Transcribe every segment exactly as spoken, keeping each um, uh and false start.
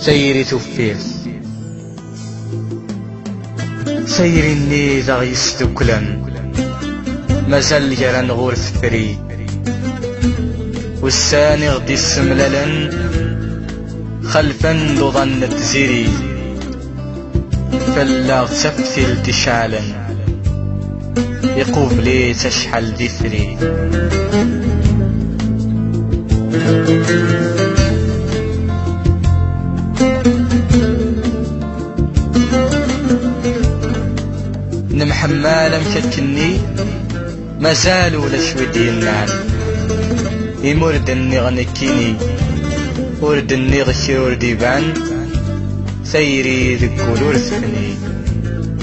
Tayri tuffirt. Tayri-nni d aɣ-yesduklen, mazal gar-aneɣ ur tefri. Ussan i ɣ-d-issemlalen, xelfen-d uḍan n tziri. Fell-aɣ d taftilt iceɛlen, iqubel-itt acḥal d itri. Nemḥemmal amek akkenni, mazal ulac wi d-yennan. Imi ur d-nniɣ nekkini, ur d-nniɣ kra ur d-iban, tayri deg wul ur tefni,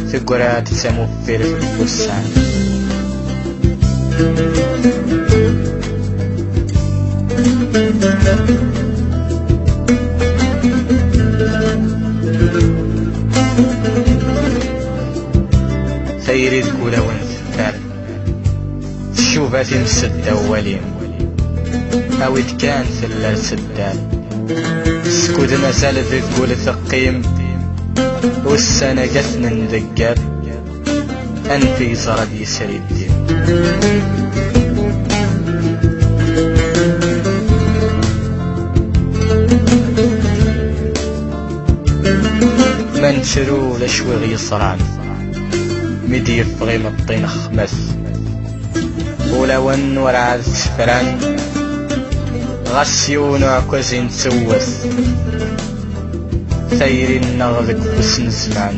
teggra-d d tamuffirt n wussan. Tayri deg wulawen teffer, tcuba times ddaw walim. Awi-d kan tella tedder, skud mazal deg wul teqqim, ussan-agi ad ten-ndegger, anef i yeẓra ad yesri ddin. Ma nettru ulac wi ɣ-yeẓran, mi d-yeffeɣ imeṭṭi nexmet. Ulawen werɛad ssefran, ɣas yiwen uɛekkaz i nettewwet. Tayri-nneɣ deg ufus n zzman,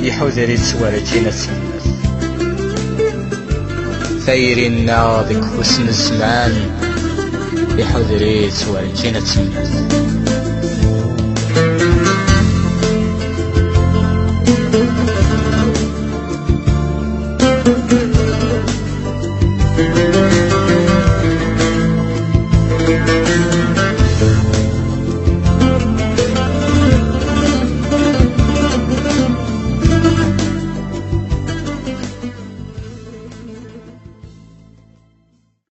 iḥuder-itt werǧin ad temmet. Tayri-nneɣ deg ufus n zzman, iḥuder-itt werǧin ad temmet.